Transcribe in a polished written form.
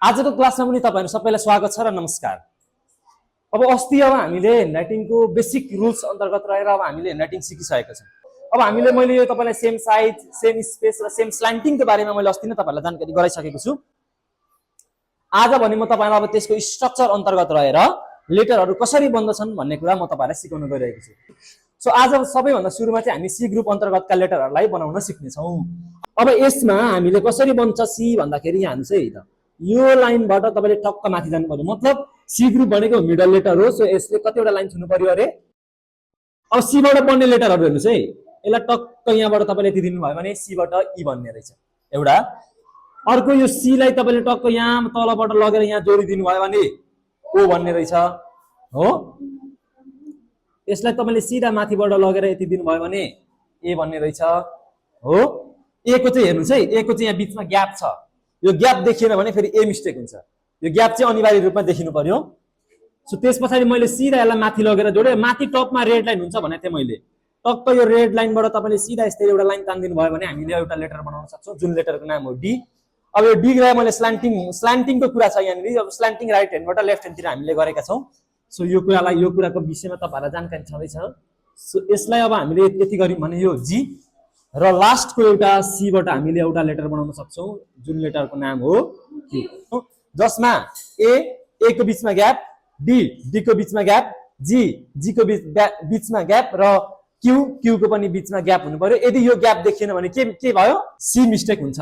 आजको क्लासमा पनि तपाईहरु सबैलाई स्वागत छ र नमस्कार। अब अस्ति हामीले ह्यान्डराइटिङको बेसिक रुल्स अन्तर्गत रहेर हामीले ह्यान्डराइटिङ सिकिसकेका छौं। अब मैले यो तपाईलाई सेम साइज, सेम स्पेस र सेम स्ल्यान्टिङको बारेमा मैले अस्ति नै तपाईहरुलाई जानकारी गराइसकेको छु। आज भने म तपाईहरुलाई अब त्यसको स्ट्रक्चर अन्तर्गत रहेर लेटरहरु कसरी बन्दछन् भन्ने कुरा म तपाईहरुलाई सिकाउन गइरहेको छु। सो आज सबैभन्दा सुरुमा चाहिँ हामी सी ग्रुप अन्तर्गतका लेटरहरुलाई बनाउन सिक्ने छौं। अब यसमा हामीले कसरी बन्छ सी भन्दाखेरि यहाँ हेर्नुस् है त। यो लाइनबाट तपाईले टक्क माथि जानु पर्यो। मतलब सी ग्रुप भनेको मिडल लेटर हो। सो यसले कतिवटा लाइन छुनु पर्यो अरे। अब सी बाट बन्ने लेटरहरु हेर्नुस् है। यसलाई टक्क यहाँबाट तपाईले यति दिनु भयो भने सी बाट ई बन्ने रहेछ एउटा। अर्को यो सी लाई तपाईले टक्क यहाँ तलबाट लगेर यहाँ जोडी दिनु भयो भने ओ बन्ने रहेछ हो। यसलाई तपाईले सिधा माथिबाट लगेर यति दिनु भयो भने ए बन्ने रहेछ हो। ए को चाहिँ हेर्नुस् है। ए को चाहिँ यहाँ बीचमा ग्याप छ। यो ग्याप देखिएन भने फेरि ए मिस्टेक हुन्छ। यो ग्याप चाहिँ अनिवार्य रूपमा देखिनु पर्यो। सो त्यसपछि मैले सिधा यसलाई माथि लगेर जोडे। माथि टपमा रेड लाइन हुन्छ भने थिए मैले। टक्क यो रेड लाइनबाट तपाईले सिधा यस्तै एउटा लाइन तान्दिनु भयो भने हामीले एउटा लेटर बनाउन सक्छौं जुन लेटरको नाम हो डी। अब यो डी गए मैले स्ल्यान्टिङको कुरा छ यहाँनिर। अब स्ल्यान्टिङ राइट ह्यान्डबाट लेफ्ट ह्यान्डतिर हामीले गरेका छौं। सो यो कुराको विषयमा तपाईहरुलाई जानकारी छँदै छ। सो यसलाई अब हामीले यति गर्यौं भने यो जी र लास्टको एउटा सी बाट हामीले एउटा लेटर बनाउन सक्छौं जुन लेटरको नाम हो क्यू। जसमा ए को बीचमा ग्याप, डी को बीचमा ग्याप, जी को बीचमा ग्याप र क्यू को पनि बीचमा ग्याप हुनु पर्यो। यदि यो ग्याप देखिएन भने के भयो? सी मिस्टेक हुन्छ।